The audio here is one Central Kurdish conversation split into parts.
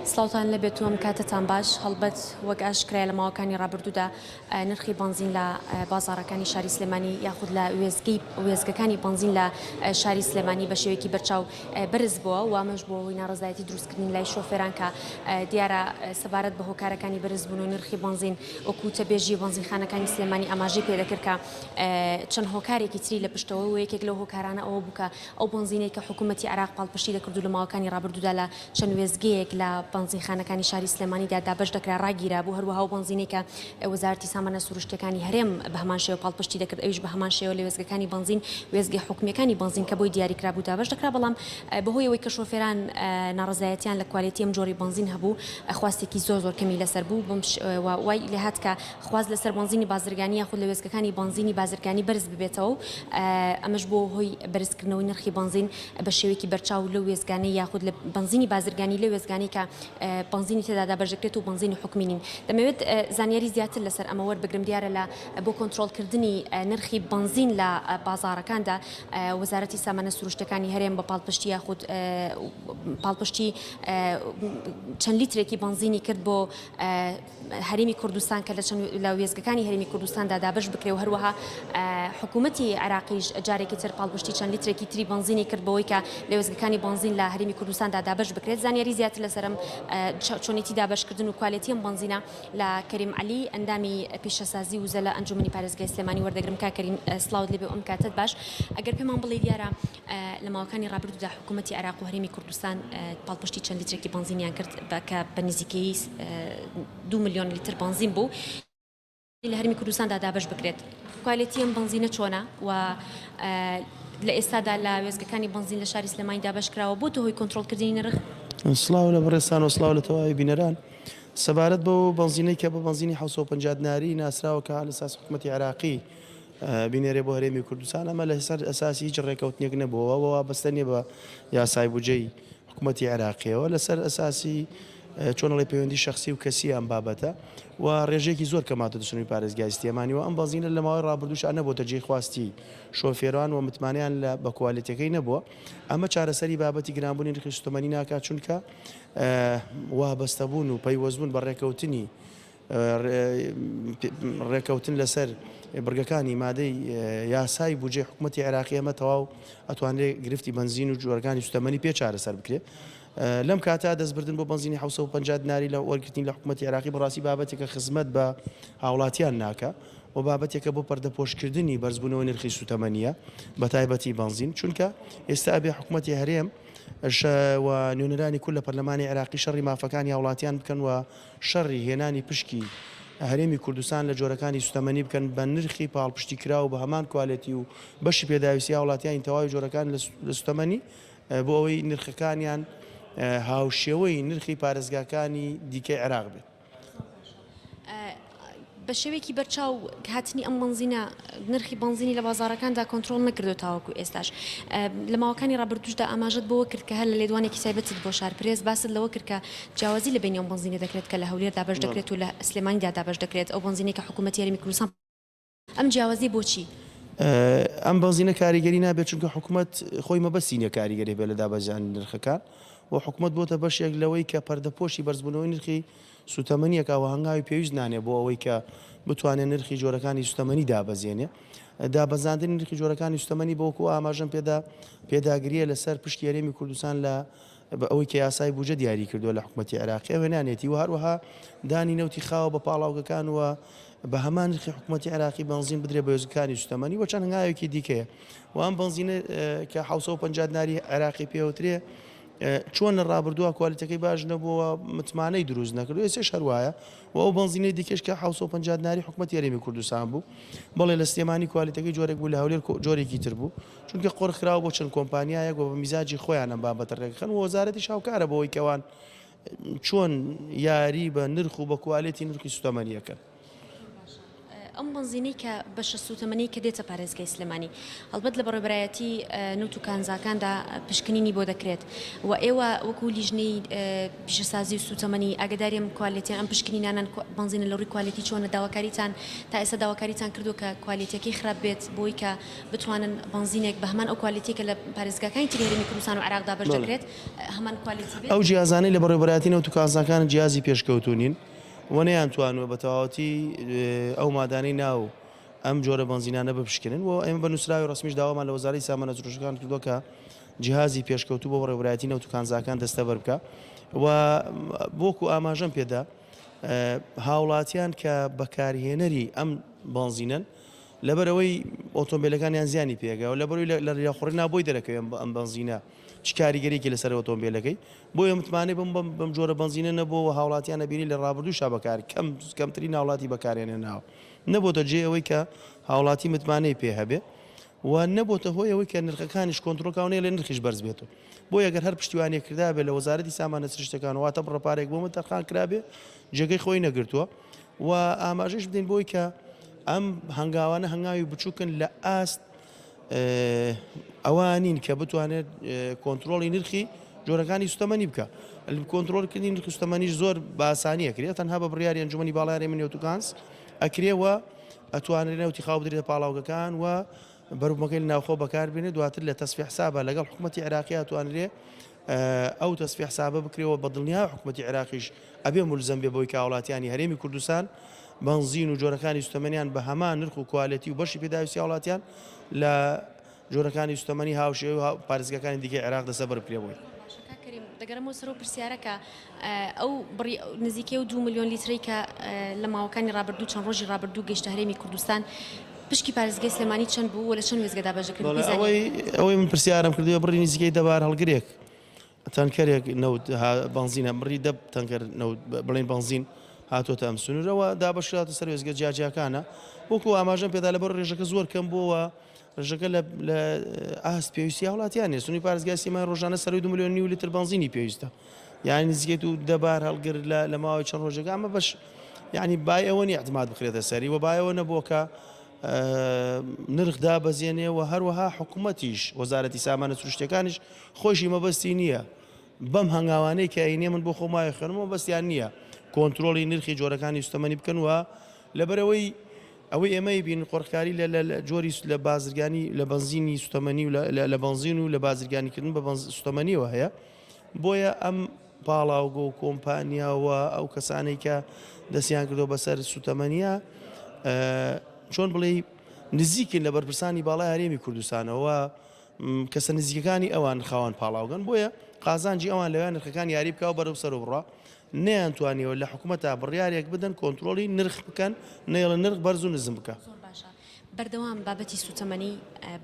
سڵاوتان لێبێت و ئەم کاتەتان باش. هەڵبەت وەک ئاشکرایە لە ماوەکانی ڕابردوودا نرخی بەنزین لە بازاڕەکانی شاری سلێمانی یاخود لە وێستگەی وێستگەکانی بەنزین لە شاری سلێمانی بە شێوەیەکی بەرچاو بەرز بووە و ئەمەش بووە هۆی ناڕەزایەتی دروستکردنی لای شۆفێران کە دیارە سەبارەت بە هۆکارەکانی بەرزبوونەوەی نرخی بەنزین وەکو وتەبێژی بەنزینخانەکانی سلێمانی ئاماژەی پێدەکرد کە چەند هۆکارێکی تری لە پشتەوە و یەکێک لەو هۆکارانە ئەوە بوو کە ئەو بەنزینەی کە حکوومەتی عێراق پاڵپشتی دەکرد و لە ماوەکانی ڕابردوودا لە چەند وێستگەیەک لە بەنزینخانەکانی شاری سلێمانیدا دابەش دەکرا ڕاگیرابوو، هەروەها ئەو بەنزینەی کە وەزارەتی سامانە سروشتییەکانی هەرێم بە هەمان شێوە پاڵپشتی دەکرد ئەویش بە هەمان شێوە لە وێستگەکانی بەنزین وێستگە حکومییەکانی بەنزین کە بۆی دیاریکرابوو دابەش دەکرا، بەڵام بەهۆی ئەوەی کە شۆفێران ناڕەزایەتیان لە کوالێتی ئەم جۆرەی بەنزین هەبوو خواستێکی زۆر زۆر کەمی لەسەر بوو بەم شێوە وای لێهات کە خواست لەسەر بەنزینی بازرگانی یاخود لە وێستگەکانی بەنزینی بازرگانی بەرز ببێتەوە و ئەمەش بووە هۆی بەرزکردنەوەی نرخی بەنزین بە شێوەیەکی بەرچاو لەو وێستگانەی یاخود لە بەنزینی بازرگانی لەو وێستگانەی کە بەنزینی تێدا دابەش دەکرێت و بەنزینی حکومی نین. دەمەوێت زانیاری زیاتر لەسەر ئەمە وەربگرم دیارە لە بۆ کۆنترۆڵکردنی نرخی بەنزین لە بازاڕەکاندا وەزارەتی سامانە سروشتەکانی هەرێم بە پاڵپشتی یاخود پاڵپشتی چەند لیترێکی بەنزینی کرد بۆ هەرێمی کوردستان کە لە چەند لە وێستگەکانی هەرێمی کوردستاندا دابەش بکرێ و هەروەها حکوومەتی عێراقیش جارێکی تر پاڵپشتی چەند لیترێکی تری بەنزینی کرد بەوەی کە لە وێستگەکانی بەنزین لە هەرێمی کوردستاندا دابەش بکرێت. زانیاری زیاتر لەسەر ئەم چۆنێتی دابەشکردن و کوالێتی ئەم بەنزینە لە کەریم عەلی ئەندامی پیشەسازی وزە لە ئەنجومەنی پارێزگای سلێمانی وەردەگرم. کاک کەریم سڵاوت لێبێ و ئەم کاتەت باش. ئەگەر پێمان بڵێی دیارە لە ماوەکانی ڕابردوودا حکوومەتی عێراق و هەرێمی کوردستان پاڵپشتی چەند لیترێکی بەنزینیان کرد کە بە نزیکەیی دوو ملیۆن لیتر بەنزین بوو لە هەرێمی کوردستاندا دابەش بکرێت. کوالێتی ئەم بەنزینە چۆنە و لە ئێستادا لە وێستگەکانی بەنزین لە شاری سلێمانی دابەش کراوە بۆتە هۆی کۆنترۆڵکردنی نرخ؟ سڵاو لە بەڕێزتان و سڵاو لە تەواوی بینەران. سەبارەت بەو بەنزینەی کە بە بەنزینی 750 دیناری ناسراوە کە لەساس حکومەتی عێراقی بینێرێ بۆ هەرێمی کوردستان، ئەمە لەسەر ئەساسی هیچ ڕێکەوتنێک نەبووە و وابەستە نییە بە یاسای بودجەی حکومەتی عێراقیەوە، لەسەر ئەساسی چۆن ئەڵێ پەیوەندی شەخسی و کەسی ئەم بابەتە و ڕێژەیەکی زۆر کەم هاتۆتە سنووری پارێزگای سلێمانی و ئەم بەنزینە لە ماوەی ڕابردووشا نەبۆتە جێی خواستی شۆفێران و متمانەیان لە بە کوالێتیەکەی نەبووە. ئەمە چارەسەری بابەتی گرانبوونی نرخی سوتەمەنی ناکات چونکە وابەستەبوون و پەیوەستبوون بە ڕێکەوتنی ڕێکەوتن لەسەر بڕگەکانی مادەی یاسای بودجەی حکومەتی عێراقی ئەمە تەواو ئەتوانرێت گرفتی بەنزین و جۆرەکانی سوتەمەنی پێ چارەسەر بکرێت. لەم کاتە دەستبردن بۆ بەنزینی 750 دیناری لە وەرگرتنی لە حکومەتی عێراقی بەڕاستی بابەتێکە خزمەت بە هاوڵاتیان ناکا و بابەتێکە بۆ پەردەپۆشکردنی بەرزبوونەوەی نرخی سوتەمەنیە بە تایبەتی بەنزین چونکە ئێستا ئەبێ حکومەتی هەرێم و نوێنەرانی کورد لە پەرلەمانی عێراقی شەڕی مافەکانی هاوڵاتیان بکەن و شەڕی هێنانی پشکی هەرێمی کوردستان لە جۆرەکانی سوتەمەنی بکەن بە نرخی پاڵپشتی کراو بە هەمان کوالێتی و بەشی پێداویستی هاوڵاتیانی تەواوی جۆرەکان لە سوتەمەنی بۆ ئەوەی نرخەکانیان هاوشێوەی نرخی پارێزگاکانی دیکەی عێراق بێت. بە شێوەیەکی بەرچاو هاتنی ئەم بەنزینە نرخی بەنزینی لە بازاڕەکاندا کۆنترۆڵ نەکردو تاوەکو ئێستاش لە ماوەکانی ڕابردووشدا ئاماژەت بەوە کرد کە هەر لە لێدوانێکی تایبەتت بۆ شار پرێس باست لەوە کرد کە جیاوازی لە بەینی ئەو بەنزینە دەکرێت کە لە هەولێر دابەش دەکرێت و لە سلێمانیدا دابەش دەکرێت ئەو بەنزینەی کە حکوومەتی هەرێمی کوردستان ئەم جیاوازیە بۆچی؟ ئەم بەنزینە کاریگەری نابێت چونکە حکومەت خۆی مەبەستی نیە کاریگەری هەبێت لە دابەزاندنی نرخەکان و حکومەت بۆتە بەشێک لەوەی کە پەردەپۆشی بەرزبوونەوەی نرخی سوتەمەنیەکە و هەنگاوی پێویست نانێ بۆ ئەوەی کە بتوانێت نرخی جۆرەکانی سوتەمەنی دابەزێنێ. دابەزاندنی نرخی جۆرەکانی سوتەمەنی بە وەکو ئاماژەم پێدا پێداگریە لەسەر پشکی هەرێمی کوردستان لە بە ئەوەی کە یاسای بوجە دیاری کردووە لە حکومەتی عێراقی ئەوێ نانێتی و هەروەها دانی نەوتی خاوە بە پاڵاوگەکان و بە هەمان نرخی حکومەتی عێراقی بەنزین بدرێ بە وێستگەکانی سوتەمەنی و چەند هەنگاوێکی دیکەیە و ئەم بەنزینە کە 750 دیناری عێراقی پێوترێ چۆن لە ڕابردووە کوالیتەکەی باش نەبووە متمانەی دروست نەکردو ئێستاش هەروایە و ئەو بەنزینەی دیکەش کە 750 دیناری حکومەتی هەرێمی کوردستان بوو بەڵێ لە سلێمانی کوالیتەکەی جۆرێک بوو لە هەولێر جۆرێکی تر بوو چونکە قۆرخ کراوە بۆ چەند کۆمپانیایەک و بە میزاجی خۆیان ئەم بابەتە ڕێکخەن و وەزارەتیش هاوکارە بەوەی کەوان چۆن یاری بە نرخ و بە کوالێتی نرخی سوتەمەنیەکەن. ئەم بەنزینەی کە بەشە سووتەمەنی کە دێتە پارێزگای سلێمانی هەڵبەت لە بەڕێوەبەرایەتی نەوت و کانزاکاندا پشکنینی بۆ دەکرێت و ئێوە وەکو لیژنەی پیشەسازی و سووتەمەنی ئاگداری ئەم کوالێتیان ئەم پشکنینانەن بەنزینە لە ڕووی کوالێتی چۆنە داواکاریتان تا ئێستا داواکاریتان کردووە کە کوالێتیەکەی خراپ بێت بۆی کە بتوانن بەنزینێک بە هەمان ئەو کوالێتی کە لە پارێزگاکانی تری هەرێمی کوردستان و عێراقدا بەش دەکرێت هەمان کوالێتی بێت؟ ئەو جیازانەی لە بەڕێوەبەرایەتی نەوت و کانزاکان جیازی پێشکەوتوو نین و نەیانتوانووە بە تەواوەتی ئەو مادانەی ناو ئەم جۆرە بەنزینانە بپشکنن و ئێمە بە نووسراوی ڕەسمیش داوامان لە وەزارەتی سامانە سروشتیەکان کردووە کە جیهازی پێشکەوتوو بۆ بەڕێوەبەرایەتی نەوت و کانزاکان دەستەبەر بکا و وەکو ئاماژەم پێدا هاوڵاتیان کە بەکارهێنەری ئەم بەنزینەن لەبەرئەوەی ئۆتۆمبیلەکانیان زیانی پێگا و لەبەرئەوەی لە ریاخوڕینا بۆی دەرەکەوێ ئەم بەنزینە چ کاریگەریەکی لەسەر ئۆتۆمبیلەکەی بۆیە متمانەی بەم بەم جۆرە بەنزینە نەبووە و هاوڵاتیان ئەبینی لە ڕابردووشا بەکار کەم کەمترین هاوڵاتی بەکارێنێناوە نەبۆتە جێ ئەوەی کە هاوڵاتی متمانەی پێ هەبێ و نەبۆتە هۆی ئەوەی کە نرخەکانیش کۆنترۆڵ کا و نەیەڵێ نرخیش بەرز بێتەوە بۆیە گەر هەر پشتیوانیەک کرابێ لە وەزارەتی سامانە سروشتەکان واتە بڕە پارەیەک بۆ من تەرخان کرابێ جێگەی خۆی نەگرتووە و ئاماژەش بدەین بۆی کە ئەم هەنگاوانە هەنگاوی بچووکن لە ئاست ئەوە نین کە بتوانێت کۆنترۆڵی نرخی جۆرەکانی سوتەمەنی بکە. کۆنترۆڵکردنی نرخی سوتەمەنیش زۆر بە ئاسانی ئەکرێت تەنها بە بڕیاری ئەنجومەنی باڵای هەرێمی نەوت و گاز ئەکرێ و ئەتوانرێت نەوتی خاو بدرێتە پاڵاوگەکان و بەروبومەکەی لە ناوخۆ بەکاربێنێت دواتر لە تەسفیە حسابە لەگەڵ حکوومەتی عێراقی ئەتوانرێ ئەو تەسفیە حسابە بکرێەوە بە دڵنیا حکوومەتی عێراقیش ئەبێ مولزەم بێ بەوەی کە هاوڵاتیانی هەرێمی کوردستان بەنزین و جۆرەکانی سوتەمەنیان بە هەمان نرخ و کوالێتی و بەشی پێداویستی هاوڵاتیان لە جۆرەکانی سوتەمەنی هاوشێوەی و پارێزگاکانی دیکەی عێراق دەستەبەر بکرێ بۆی. باشە کاک کەریم دەگەڕێمەوە سەر ئەو پرسیارە کە ئەو بڕی نزیکەی ئەو دوو ملیۆن لیترەی کە لە ماوەکانی ڕابردوو چەند ڕۆژی ڕابردوو گەیشتە هەرێمی کوردستان پشکی پارێزگای سلێمانی چەند بوو و لە چەند وێستگە دابەش دەکرێت؟ بەڵێ ئەوەی ئەوەی من پرسیارم کردووە بڕی نزیکەی دە بارهەڵگرێک تەنکەرێک نەوت بەنزینە بڕی دە تەنکەر نەوت بڵێن بەنزین هاتۆتە ئەم سنوورەوە دابەشکراوەتە سەر وێستگە جیاجیاکانە وەکو ئاماژەم پێدا لەبەر ڕێژەکە زۆر کەم بووە ڕێژەکە لە ئاست پێویستی هاوڵاتیان نیە سنووری پارێزگای سلێمانی ڕۆژانە سەروی 2 ملیۆن نیو لیتر بەنزینی پێویستە یعنی نزیکەی دوو دە بار هەڵگر لە ماوەی چەند ڕۆژێک ئەمە بەش یعنی بای ئەوە نیە اعتماد بخرێتە سەری و بای ئەوە نەبووە کە نرخ دابەزێنێ و هەروەها حکوومەتیش وەزارەتی سامانە سروشتەکانیش خۆشی مەبەستی نییە بەم هەنگاوانەی کە ئەینێ من بۆ خۆم وایە خوێنم مەبەستیان نییە کۆنترۆڵی نرخی جۆرەکانی سوتەمەنی بکەن و لەبەرئەوەی ئەوەی ئێمە ئەیبینین قۆرخکاری لە لە جۆری لە بازرگانی لە بەنزینی سوتەمەنی و لە بەنزین و لە بازرگانیکردن بە سوتەمەنیەوە هەیە بۆیە ئەم پاڵاوگە و کۆمپانیا و ئەو کەسانەی کە دەستیان کردو بەسەر سوتەمەنیە چۆن بڵێ نزیکن لە بەرپرسانی باڵای هەرێمی کوردستانەوە کەسە نزیکەکانی ئەوان خاوەن پاڵاوگەن بۆیە قازانجی ئەوان لەوێ نرخەکان یاری بکا و بەرەو سەرەوە بڕوا نەیانتوانیەوە لە حکومەتا بڕیارێک بدەن کۆنترۆڵی نرخ بکەن نەیەڵن نرخ بەرز و نزم بکا. زۆر باشە بەردەوام بابەتی سوتەمەنی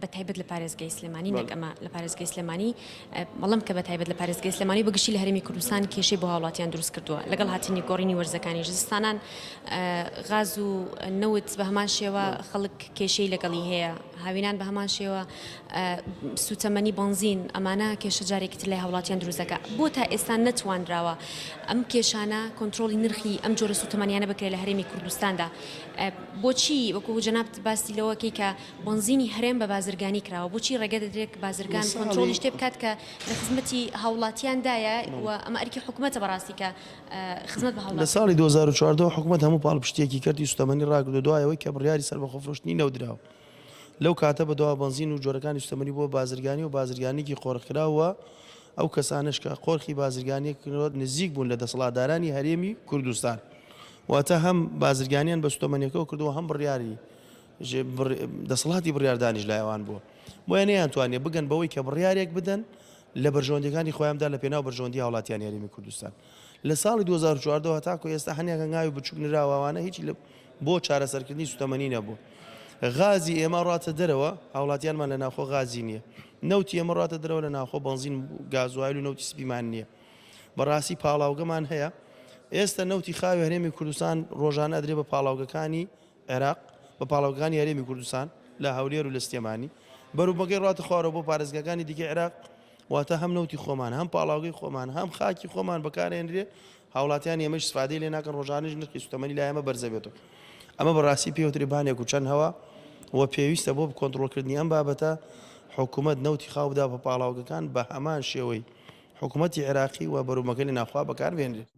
بە تایبەت لە پارێزگای سلێمانی نەک ئەمە لە پارێزگای سلێمانی بەڵام کە بە تایبەت لە پارێزگای سلێمانی بە گشتی لە هەرێمی کوردستان کێشەی بۆ هاوڵاتیان دروست کردووە لەگەڵ هاتنی گۆڕینی وەرزەکانی زستانان غاز و نەوت بە هەمان شێوە خەڵک کێشەی لەگەڵی هەیە هاوینان بە هەمان شێوە سوتەمەنی بەنزین ئەمانە کێشە جارێکی تر لای هاوڵاتیان دروست دەکات بۆ تا ئێستا نەتوانراوە ئەم کێشانە کۆنترۆڵی نرخی ئەم جۆرە سوتەمەنیانە بکرێت لە هەرێمی کوردستاندا بۆچی وەکو جەنابت باسی لەوەکەی کە بەنزینی هەرێم بە بازرگانی کراوە بۆچی ڕێگە دەدرێت بازرگان کۆنترۆڵی شتێ بکات کە لە خزمەتی هاوڵاتیاندایە و ئەمە ئەرکی حکومەتە بەڕاستی کە خزمەت بە لە هاوڵاتیان ساڵی 2014 حکومەت هەموو پاڵپشتییەکی کەرتی سوتەمەنی ڕاگرت و دوای ئەوەی کە بڕیاری سەربەخۆفرۆشتنی نەوت دراوە لەو کاتە بەدواوە بەنزین و جۆرەکانی سوتەمەنی بووە بازرگانی و بازرگانیکی قۆرخکراو و ئەو کەسانەش کە قۆرخی بازرگانیەک کردووە نزیک بوون لە دەسەڵاتدارانی هەرێمی کوردستان واتە هەم بازرگانیان بە سوتەمەنیەکەوە کردووە هەم بڕیاری دەسەڵاتی بڕیاردانیش لای ئەوان بووە بۆیە نەیانتوانیە بگەن بەوەی کە بڕیارێک بدەن لە بەرژەوەندیەکانی خۆیاندا لە پێناو بەرژەوەندی هاوڵاتیانی هەرێمی کوردستان لە ساڵی 2014 هەتاکو ئێستا هەنێک هەنگاوی بچوک نراوە ئەوانە هیچی بۆ چارەسەرکردنی سوتەمەنی نەبوو غازی ئێمە ڕاتە دەرەوە هاوڵاتیانمان لە ناوخۆ غازی نییە نەوتی ئێمە ڕاتە دەرەوە لە ناوخۆ بەنزین گازوایل و نەوتی سپیمان نییە بەڕاستی پاڵاوگەمان هەیە ئێستا نەوتی خاوی هەرێمی کوردستان ڕۆژانە ئەدرێ بە پاڵاوگەکانی عێراق بە پاڵاوگەکانی هەرێمی کوردستان لە هەولێر و لە سلێمانی بەروبەکەی ڕاتە خوارەوە بۆ پارێزگاکانی دیکەی عێراق واتە هەم نەوتی خۆمان هەم پاڵاوگەی خۆمان هەم خاکی خۆمان بەکارێنرێ هاوڵاتیانی ئێمەش سفادەی لێ ناکەن ڕۆژانەش نرخی سوتەمەنی لای ئێمە بەرزەبێتەوە. ئەمە بەڕاستی پێوترێ بانێک و چەند هەوا و پێویستە بۆ کۆنتڕۆڵکردنی ئەم بابەتە حکوومەت نەوتی خاو بدا بە پاڵاوگەکان بە هەمان شێوەی حکوومەتی عێراقی و بەروبوومەکەی لە ناوخوا بەکار بهێنرێت.